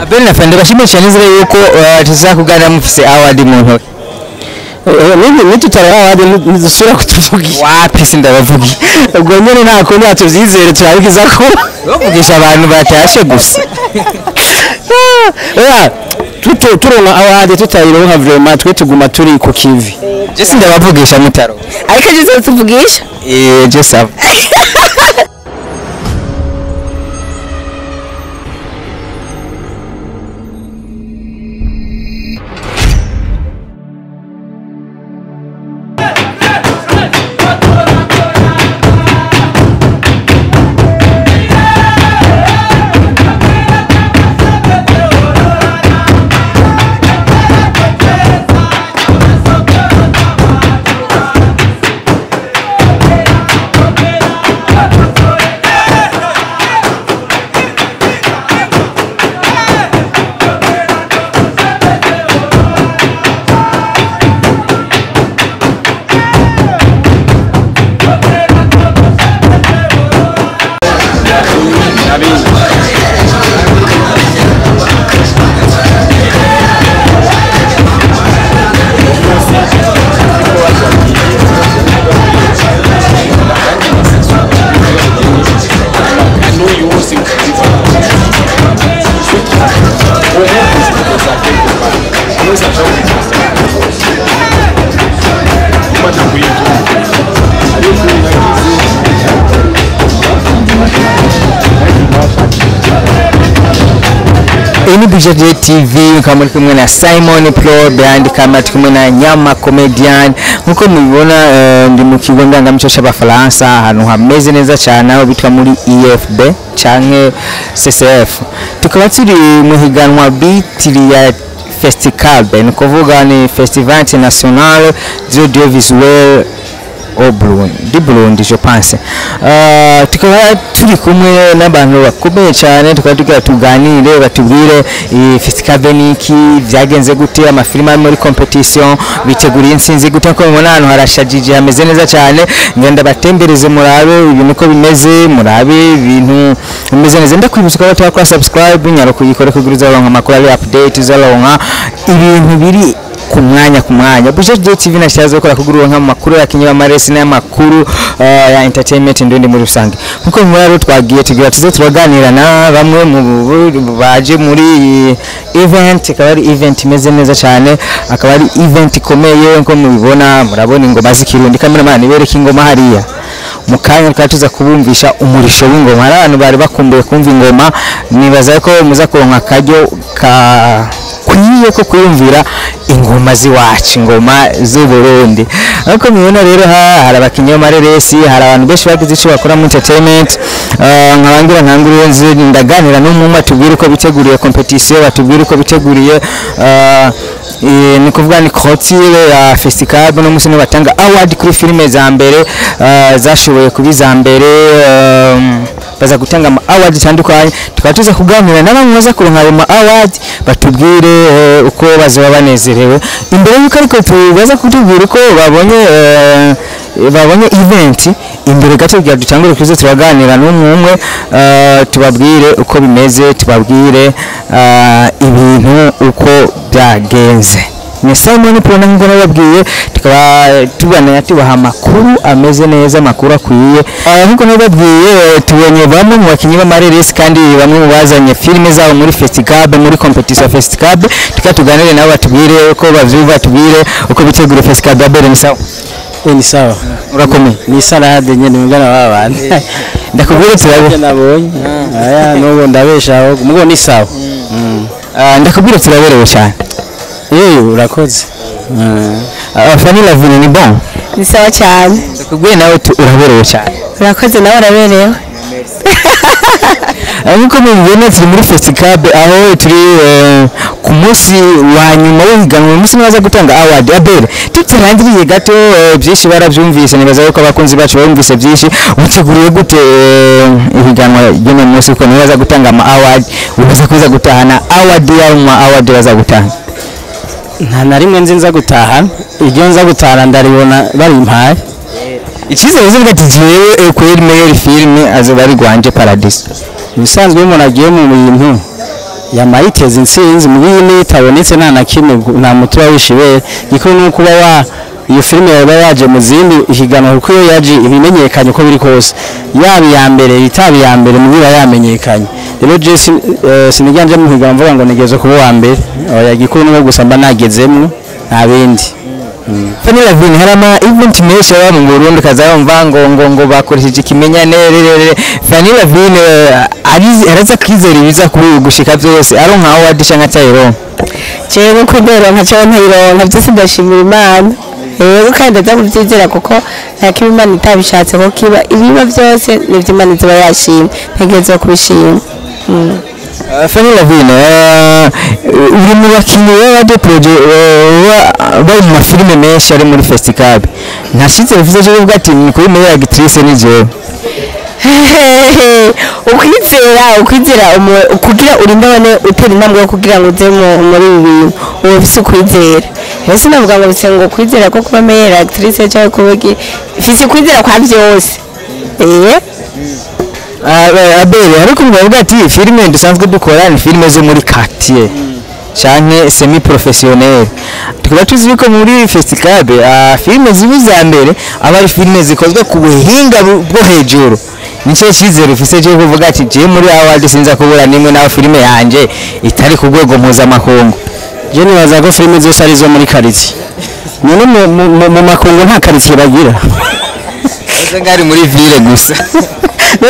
Abel na Fande bashimiye cyane nzira yuko tuzakuganira mufise award mu ntoki. Nitutara award ntidusubira kutuvugisha. Wapi, sindabavugi. Ubwo nyene nta kundi, atuvyizere turabigiza ko bavugisha abantu batashe gusa. Oya, turonka award, tutayironka, vraiment twe tuguma turi ku kivi. Je sindabavugisha mutaro. Ariko je tuvugisha. Eh, je sava. Iyi ni Budget TV, mukaba muri kumwe na Simon Pro behind camera, turi kumwe na Nyama Comedian. Nkuko mubibona, ndi mu kigo ndangamuco c'Abafaransa, ahantu hameze neza cyane, aho bitwa muri IFB canke CCF. Tukaba turi mu higanwa bitiriye Festicab, ni kuvuga ni Festival International d'Audiovisuel au Burundi, du Burundi je pense. Tukaba turi kumwe n'abantu bakomeye cyane, tukaba tugira tuganire, batubwire Festicab ni iki, vyagenze gute, amafilime ari muri competition biteguriye intsinzi gute. Ko mubona ahantu harashajije, hameze neza cyane. Ngenda batembereze, murabe ibintu uko bimeze, murabe ibintu bimeze neza. Ndakwibutsa ko batakora subscribe, nyaro kuyikora kugira uzaronka amakuru ari update, uzaronka ibintu biri ku mwanya ku mwanya. Budget TV na cyazo gukora kugira uronka amakuru ya kinyamaresi n'amakuru ya entertainment ndundi muri rusange. Nkuko mubona rero, twagiye tugira tuze turaganira na bamwe mu baje muri iyi event. Ikaba ari event imeze neza cyane, akaba ari event ikomeye. Nkuko mubibona, murabona ingoma z'ikirundi. Cameraman, ibereka ingoma hariya. Mu kanya tukaba tuza kubumvisha umurisho w'ingoma. Hari abantu bari bakumbuye kumva ingoma, nibaza ko muza kuronka akaryo ka kwiye ko kwiyumvira ingoma z'iwacu, ingoma z'u Burundi. Ariko mubibona rero, hari abakinnyi b'amareresi, hari abantu benshi bagize icyo bakora muri entertainment. Nkabangira ntanguriye nzi ndaganira n'umwe, atubwire uko biteguriye competition, batubwire uko biteguriye, ni kuvuga ni clôture ya Festicab. No musi batanga award kuri filime za mbere, zashoboye kuba iza mbere, baza gutanga ama award atandukanye. Tukaba tuza kuganira na bamwe baza kuronka ayo ma award, batubwire uko bazoba banezerewe. Imbere yuko ariko tubaza kutubwira uko babonye event, imbere gato kugira dutangure kuza turaganira n'umwe umwe, tubabwire uko bimeze, tubabwire ibintu uko byagenze. Ni Simon Pro nkuko nababwiye, tukaba tubana tubaha amakuru ameze neza, amakuru akwiye. Nkuko nababwiye, tubonye bamwe mu bakinnyi b'amareresi kandi bamwe mu bazanye filime zabo muri Festicab, muri competition Festicab. Tukaba tuganire nabo, batubwire uko bavyumva, batubwire uko bitegura Festicab. Abel, ni sawa? Eh, ni sawa. Urakomeye? Ni salade nyene mugana w'abantu. Ndakubwire turabe. Nabonye aya nubu ndabeshaho, mugo ni sawa. Ndakubwire turaberewe cyane. Eh, urakoze. Fanny Lavine, ni bon? Ni sawa cyane. Ndakubwiye nawe uraberewe cyane. Urakoze, nawe uraberewe. Nk'uko mubibona, turi muri Festicab, aho turi ku munsi wa nyuma w'ihiganwa, uyu munsi nibaza gutanga award. Abel, tutarangiriye gato, byinshi barabyumvise, nibaza yuko abakunzi bacu barumvise byinshi. Witeguriye gute ihiganwa ry'uno munsi, kuko nibaza gutanga ama award, ubaza kuza gutahana award yawe mu ma award baza gutanga? Nta na rimwe nzi nza gutaha, iryo nza gutaha ndaribona barimpaye. Icyizere zivuga ati jewe kweri meilleur film azoba ari Gwanje Paradiso. Ibisanzwe iyo umuntu agiye mu bintu Yamayiteza intsinzi mu bindi itabonetse nta na kimwe, nta mutura wishibere. Gikuru ni ukuba wa iyo filime yaba yaje mu zindi ihiganwa, kuko iyo yaje ibimenyekanye uko biri kose, yaba iya mbere itaba iya mbere, mu biba yamenyekanye. Rero je sinijya nje mu higanwa mvuga ngo nigeze kuba uwa mbere. Oya, gikuru ni gusa mba nagezemwo, nta bindi. Fanny Lavine, hari ama event menshi aba mu Burundi, kaza bumva ngo bakoresheje ikimenyane rerere. Fanny Lavine araza kwizera ibiza kuri gushika byose, aronka award canke atayironka? Jewe ko ndoronka cyangwa ntayironka, byose ndashimira Imana. Yego, kandi ndaza kubyizera kuko nta kiba Imana itabishatse ko kiba. Ibiba byose nibyo Imana iziba yashimye, ntegerezwa kubishima. Fanny Lavine, uri mu bakinnyi b'aba de projet bari mu mafilime menshi ari muri festival, nta cyizere ufise cyo kuvuga ati ni kuri meilleure actrice ni jewe? Ukwizera kugira urinde abone utera intambwe yo kugira ngo uze muri ibi bintu, uba ufise ukwizera. Rero sinavuga ngo bise ngo kwizera ko kuba meilleure actrice cyangwa kuba iki, mfise ukwizera kwa byose. Abel, ariko bavuga ati filime dusanzwe dukora ni filime zo muri quartier canke semi professionnel, tukaba tuzi yuko muri festival filime ziba iza mbere aba ari filime zikozwe ku buhinga bwo hejuru. Nicyo cyizere ufise cyo kuvuga ati je muri award sinza kubura nimwe, naho filime yanje itari ku rwego mpuzamakungu? Je nibaza ko filime zose ari izo muri quartier. None mu makungu nta quartier bagira? Ese ngari muri ville gusa.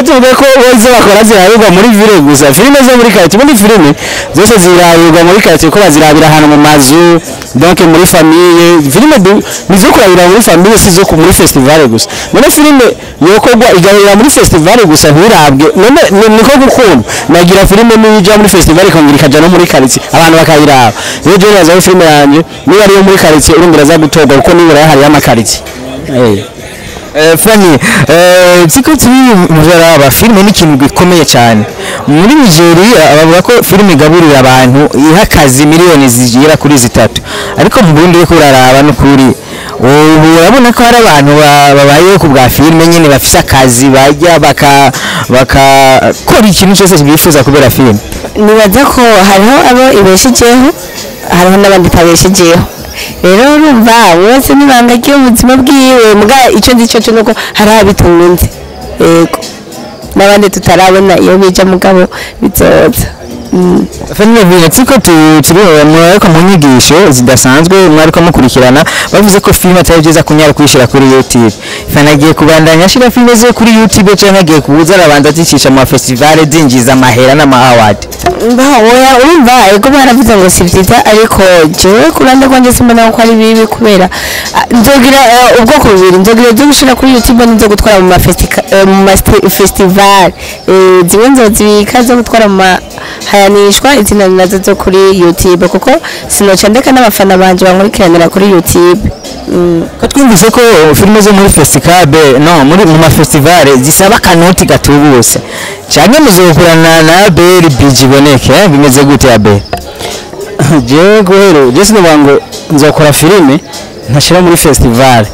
Tuvuge ko izo bakora zirabirwa muri ville gusa. Filime zo muri quartier, muri filime zose zirabirwa muri quartier, ko bazirabira ahantu mu mazu, donc muri famille. Filime ni zo kurabira muri famille, si zo muri festival gusa. None filime yokorwa igahera muri festival gusa ntirabwe? None niko gukunda nagira filime nija muri festival ikongera ikaja no muri quartier, abantu bakayiraba. Rero je nibaza ko filime yanje niba ariyo muri quartier, urumva iraza gutorwa, kuko nibura hariyo amaquartier. Fanny, ziko turi muzaraba, filime ni ikintu gikomeye cyane muri Nigeria. Bavuga ko filime igaburira abantu, iha akazi miliyoni zigera kuri 3, ariko mu Burundi uriko uraraba n'ukuri ubu urabona ko hari abantu babayeho ku bwa filime nyine, bafise akazi, bajya bakakora ikintu cyose bifuza kubera filime. Nibaza ko hariho abo ibeshejeho, hariho n'abandi itabeshejeho. Rero urumva wese n'ibanga ry'ubuzima bwiwe, muga icyo nzi cyo nuko hari abitunze, yego, n'abandi tutarabona iyo bija, mugabo bizoza. Fanny Lavine, tuko turi mwariko mu nyigisho zidasanzwe, mwariko mukurikirana, bavuze ko filime atari byiza kunyara kuyishyira kuri YouTube. Fanny agiye kubandanya ashira filime ze kuri YouTube, cyangwa agiye kubuza arabanza azicisha mu festival zinjiza amahera n'ama award? Oya, urumva, ego, baravuze ngo si byiza, ariko jewe ku ruhande rwanjye simbona ko ari bibi, kubera nzogira ubwoko bubiri: nzogira izo gushyira kuri YouTube n'izo gutwara mu ma festival. Zimwe nzozibika zo gutwara mu mahayanishwa, izindi nazo zo kuri YouTube, kuko sinoca ndeka n'abafana banje bankurikiranira kuri YouTube. Ko twumvise ko filime zo muri festival, no muri mu mafestival, zisaba akanoti gatubutse, cyane muzokorana na Abel BG iboneke, bimeze gute, Abel? Jewe guhera je sinovuga ngo nzokora filime ntashyira muri festival,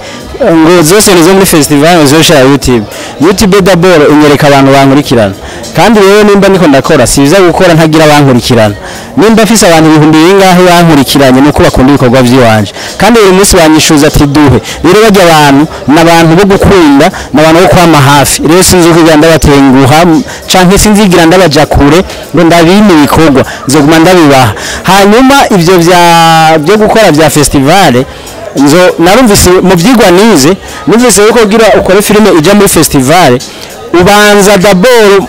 ngo zose nizo muri festival nzoshira YouTube. YouTube d'abord inyereka abantu bankurikirana, kandi rero nimba niko ndakora, siza gukora ntagira abankurikirana. Nimba mfise abantu ibihumbi bingahe bankurikiranye, nuko bakunda ibikorwa by'iwanje, kandi buri munsi banyishuza ati duhe. Rero bajya abantu n'abantu bo gukunda, n'abantu bo kwama hafi. Rero sinzi kugira ndabatenguha canke sinzigira ndabaja kure ngo ndabime ibikorwa, nzoguma ndabibaha. Hanyuma ivyo vya byo gukora bya festival, nzo narumvise mu vyigwa nize, numvise yuko kugira ukore filime ija muri festival, ubanza d'abord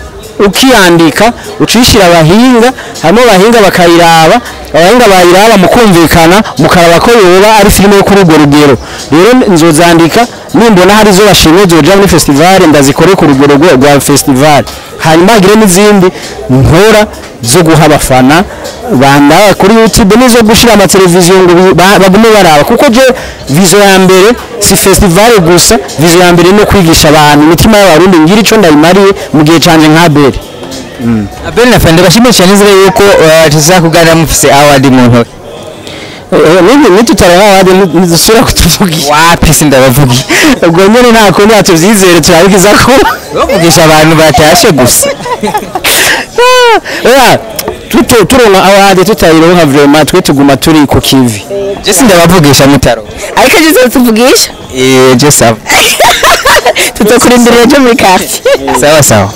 ukiyandika, ucishira abahinga, hanyuma abahinga bakayiraba, abahinga bayiraba mukumvikana, mukaraba ko yoba ari filime yo kuri urwo rugero. Rero nzozandika, nimbona hari izo bashimye zoja muri festival, ndazikore ku rugero rwa festival, hanyuma hagire n'izindi nkora zo guha abafana banda kuri YouTube n'izo gushira amateleviziyo ngo bagume baraba, kuko je vision ya mbere si festival gusa. Vision ya mbere no kwigisha abantu imitima y'Abarundi, ngira ico ndayimariye mu gihe canje nka Abel. Abel na Fanny, ndabashimiye cyane. Nizere yuko tuzakuganira mufise award mu ntoki. Nitutaronka award ntidusubira kutuvugisha? Wapi, sindabavugiye. Ubwo nyene nta kundi, tuvyizere, turabikiza ko Bavugisha abantu batashe gusa. Oya. Turonka award, tutayironka, vraiment twe tuguma turi ku kivi. Je sindabavugisha mutaro. Ariko ejo tuvugisha. Eh, je sawa. Tuzokurindirira ejo muri quartier. Sawa sawa.